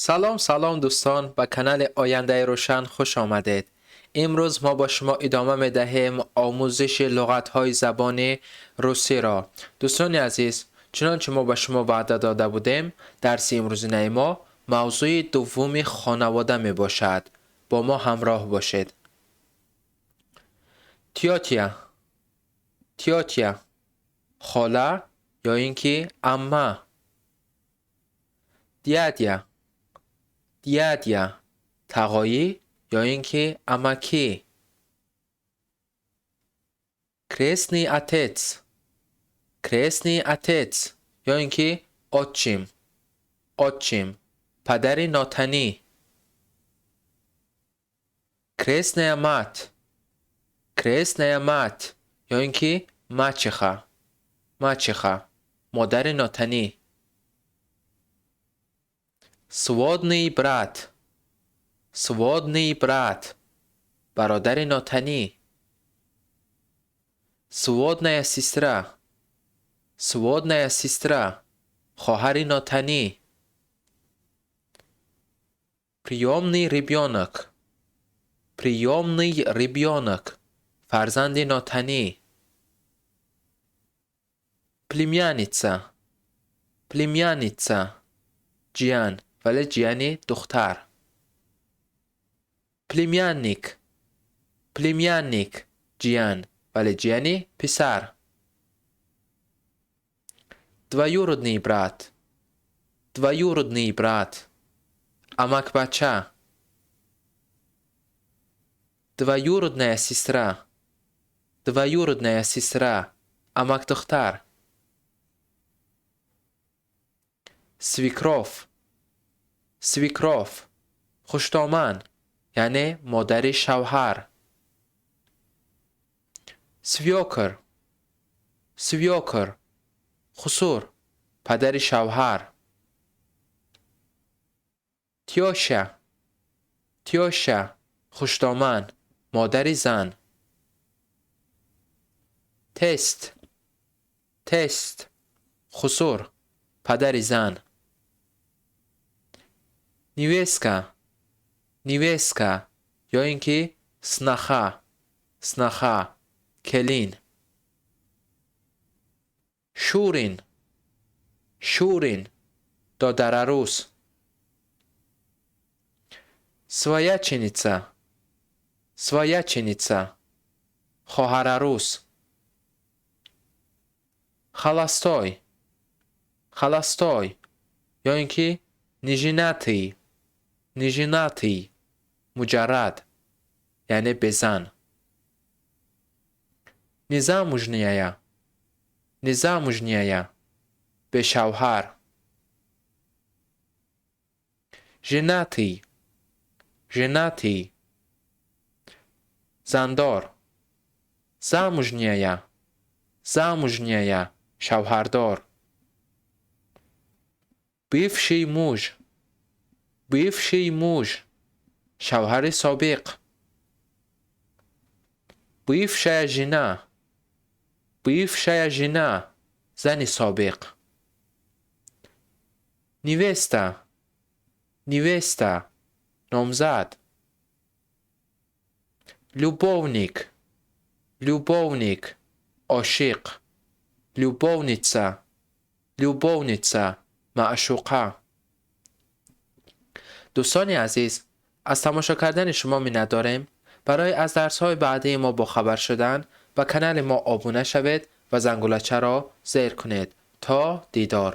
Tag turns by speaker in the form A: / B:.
A: Салом, салом, дӯстон, ба канали Ояндаи Рӯшан хуш омадед. Имрӯз мо бо шумо идома медиҳем омӯзиши луғатҳои забони русиро. Дӯстони азиз, чунончи мо ба шумо ваъда дода будем, дарси имрӯзинаи мо мавзӯи дуввуми хонавода мебошад. Бо мо ҳамроҳ бошед. Тётя, тётя, хола ё ин ки амма. Дядя, дядя, тағоӣ ё ин ки амакӣ. Крестный отец, крестный отец ё ин ки отчим, отчим, падари нотанӣ. Крестная мать, крестная мать ё ин ки мачеха, мачеха, модари нотанӣ. Сводный брат, сводный брат, бародари нотанӣ. Сводная сестра, сводная сестра, хоҳари нотанӣ. Приёмный ребёнок, приёмный ребёнок, фарзанди нотанӣ. Племянница, племянница, ҷиян, вале ҷияни духтар. Племянник, племянник, ҷиян, вале ҷияни писар. Двоюродный брат, двоюродный брат, амакбача. Двоюродная сестра, двоюродная сестра, амакдухтар. Свекровь, свекровь, хуштоман, яъне модари шавҳар. Свёкор, свёкор, хусур, падари шавҳар. Тёща, тёща, хуштоман, модари зан. Тесть, тесть, хусур, падари зан. Невестка, невестка ё ин ки сноха, сноха, келин. Шурин, шурин, додарарӯс. Свояченица, свояченица, хоҳарарӯс. Холостой, холостой ё ин ки неженатый, неженатый, муҷаррад, яъне безан. Незамужняя, незамужняя, бешавҳар. Женатый, женатый, зандор. Замужняя, замужняя, шавҳардор. Бывший муж, бывший муж, шавҳари собиқ. Бывшая жена, бывшая жена, зани собиқ. Невеста, невеста, номзад. Любовник, любовник, ошиқ. Любовница, любовница, маъшуқа. Дӯстони азиз, аз тамошо кардани шумо миннатдорем. Барои аз дарсҳои баъдии мо бохабар шудан ба канали мо обуна шавед ва зангулачаро зер кунед. То дидор.